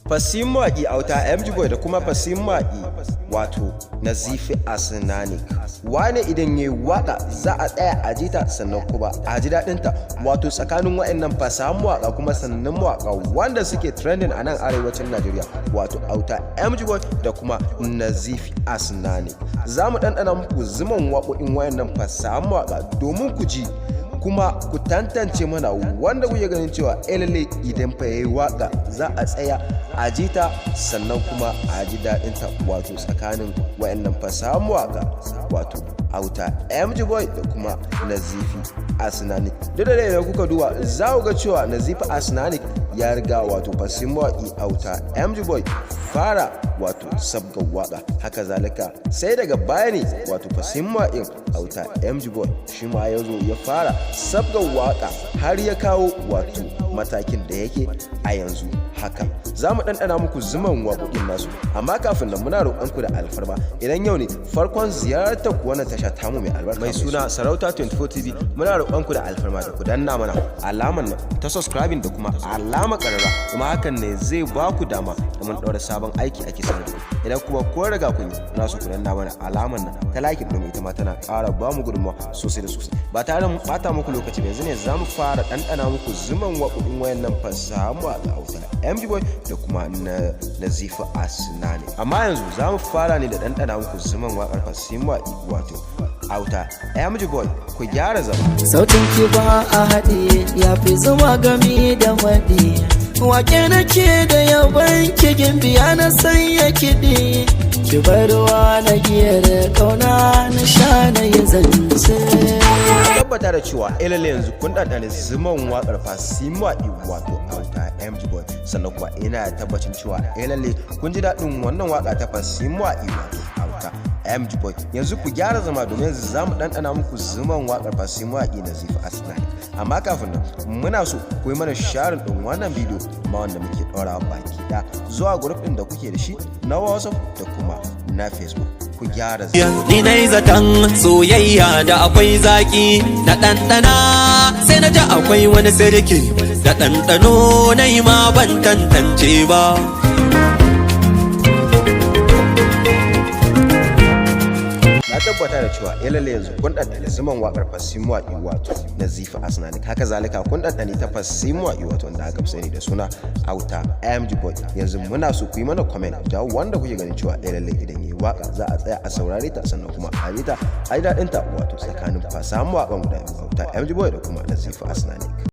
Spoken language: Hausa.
Fasihin mawaƙi Auta MG Boy da kuma fasihin mawaƙi wato Nazifi Asnanic. Wane idan yayi waƙa za a tsaya a ji ta, sannan kuma a ji daɗinta, wato tsakanin waɗannan fasahan mawaƙa kuma sannan mawaƙa wanda suke trending a nan arewacin Najeriya, wato Auta MG Boy da kuma Nazifi Asnanic. Za mu ɗanɗana muku zuman waƙoƙin waɗannan fasahan mawaƙa domin ku ji kuma ku tantance mana wanda kuke ganin cewa lalle idan fa yayi waka za a tsaya a ji ta, sannan kuma a ji daɗin ta, wato tsakanin wayannan fasahan waka, wato Auta MG Boy da kuma Nazifi Asnanic. Duk da idan kuka duba za ku ga cewa Nazifi Asnanic ya riga wato fasihin mawaƙi Auta MG Boy fara wato sabgar waka. Haka zalika sai daga baya ne wato fasihin mawaƙin Auta MG Boy shi ma ya zo ya fara sabgar waka har ya kawo wato matakin da yake a yanzu haka. Za mu ɗanɗana muku zuman waƙoƙin nasu, amma kafin nan muna roƙon ku da alfarma, idan yau ne farkon ziyartar ku wannan tasha tamu mai albarka mai suna Sarauta 24 TV, muna roƙon ku da alfarma da ku danna mana alaman nan ta subscribing da kuma alama ƙararra, kuma hakan ne zai ba ku dama da mun ɗaura sabon aiki ake sanar da ku. Idan kuma ko riga kun yi, muna so ku danna mana alaman nan ta like, domin ita ma tana ƙara ba mu gudunmawa sosai da sosai. Ba tare da mun ɓata muku lokaci ba, yanzu ne za mu fara ɗanɗana muku zuman waƙoƙin wayannan fasaha mawaƙa Auta MG Boy da kuma na Nazifi Asnanic. Amma yanzu za mu fara ne da ɗanɗana muku zuman waƙar fasihin mawaƙi wato Auta MG Boy. Ku gyara zama. Sautin ki ba a haɗi, ya fi zuma gami da maɗi. Wake nake da yaban ki, gimbiya, na sanya kiɗi. Ki bar ruwa na giyar ƙauna na sha na yi zance. Tabbata da cewa lalle yanzu kun ɗanɗana zuman waƙar fasihin mawaƙi wato Auta MG Boy, sannan kuma ina tabbacin cewa lalle kun ji daɗin wannan waƙa ta fasihin mawaƙi wato Auta MG Boy. Yanzu ku gyara zama, domin yanzu za mu ɗanɗana muku zuman waƙar fasihin mawaƙi Nazifi Asnanic. Amma kafin nan muna so ku yi mana sharing ɗin wannan bidiyo ma wanda muke ɗora baki ɗaya zuwa group ɗin da kuke da shi na WhatsApp da kuma na Facebook. Ku gyara zama. Ni na zaton soyayya da akwai zaki na ɗanɗana, sai na ji akwai wani sirki da ɗanɗano na yi ma ban tantance ba. Na tabbata da cewa lalle yanzu kun ɗanɗane zuman waƙar fasihin mawaƙi wato Nazifi Asnanic. Haka zalika kun ɗanɗane ta fasihin mawaƙi wato wanda aka fi sani da suna Auta MG Boy. Yanzu muna so ku yi mana comment da wanda kuke ganin cewa lalle idan yi waƙa za a tsaya a saurare ta, sannan kuma a yi ta a yi daɗin ta, wato tsakanin fasahan mawaƙan guda biyu, Auta MG Boy da kuma Nazifi Asnanic.